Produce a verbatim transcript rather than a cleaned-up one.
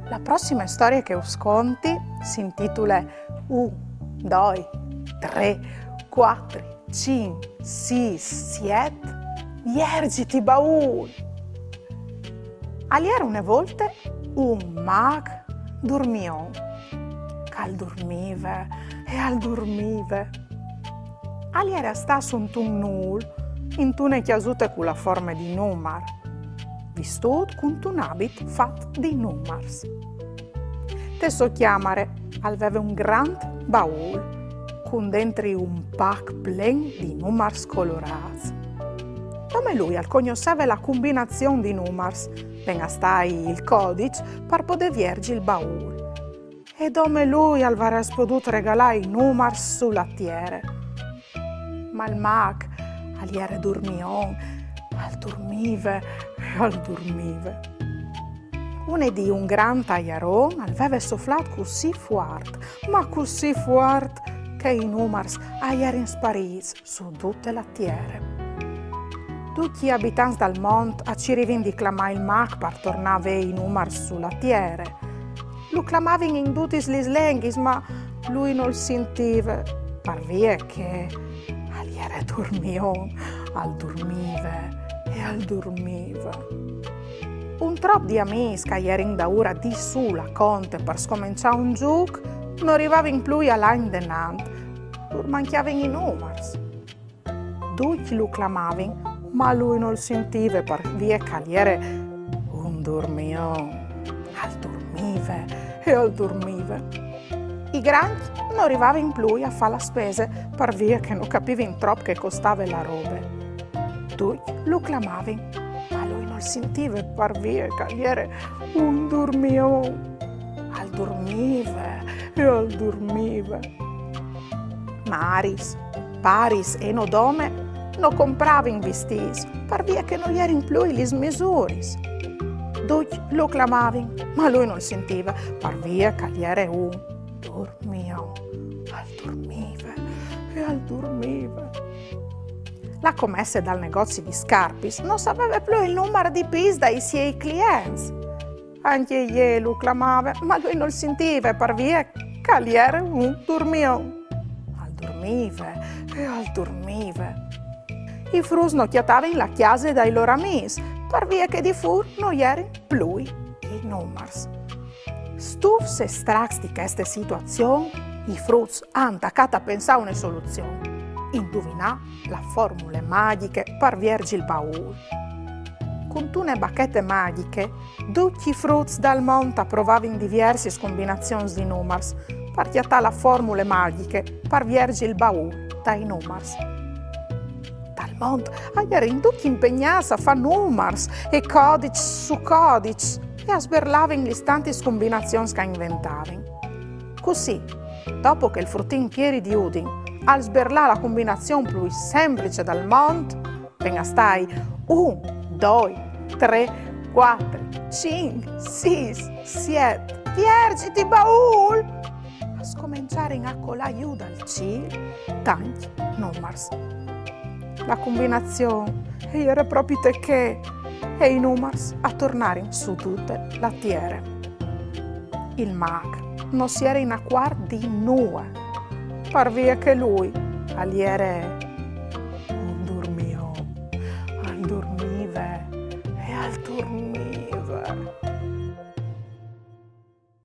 La prossime storie che us conti si intitule Un, doi, trê, cuatri, cinc, sîs, siet, vierziti baûl. Al jere une volte un mâc durmion, che al durmive e al durmive. Al jere a stâ suntun nûl, intune cjasute cu la forme di numar, vistût cuntun abit fat di numars. Te sô cjamare al veve un grant baûl, cun dentri un pac plen di numars colorâts. Dome lui al cognosseve la cumbinazion di numars, ven a stâi il codiç par podê vierzi il baûl. E dome lui al varès podût regalâ i numars su la tiere. Ma il mâc al jere durmion, al durmive e al durmive. Une dì un grant aiaron al veve soflât cussì fuart, ma cussì fuart, che i numars a jerin sparîts su dute la tiere. Ducj i abitants dal mont a cirivin di clamâ il mâc par tornâ a vê i numars su la tiere. Lu clamavin in dutis lis lenghis, ma lui nol sintive, par vie che al jere durmion, al durmive e al durmive. Un trop di amîs che a jerin daûr a dî sù la conte par scomençâ un zûc no rivavin plui a lâ indenant, lur mancjavin i numars. Ducj lu clamavin, ma lui nol sintive par vie che al jere un durmion. Al durmive e al durmive. I grancj no rivavin plui a fâ la spese par vie che no capivin trop ce che costave la robe. Ducj lu clamavin, ma lui nol sintive par vie che al jere un durmion. Al durmive e al durmive. Maris, paris e no dome no compravin vistîts, par vie che no jerin plui lis misuris. Ducj lu clamavin, ma lui nol sintive, par vie che al jere un durmion. Al durmive e al durmive. La comesse dal negozi di scarpis no saveve plui il numar di pîts dai siei clients. Ancje jê lu clamave, ma lui nol sintive, par vie che al jere un durmion. Al durmive e al durmive. I fruts no cjatavin la cjase dai lôr amîs, par vie che di fûr no jerin plui i numars. Stufs e stracs di cheste situazion, i fruts a àn tacât a pensâ une soluzion: induvinâ la formule magjiche par vierzi il baûl. Cuntune bachete magjiche, ducj i fruts dal mont a provavin diviersis cumbinazions di numars par cjatâ la formule magjiche par vierzi il baûl dai numars. Dal mont a jerin ducj impegnâts a fâ numars e codiçs su codiçs e a sberlavin lis tantis cumbinazions che a inventavin. Cussì, dopo che il frutin Pieri di Udin al sberlà la cumbinazion plui semplice dal mont, ven a stâi un, doi, trê, cuatri, cinc, sîs, siet, vierziti baûl! A scomençarin a colâ jù dal cîl tancj numars. La cumbinazion e jere propite chê, e i numars a tornarin su dute la tiere. Il mâc no si jere inacuart di nuie, par vie che lui al jere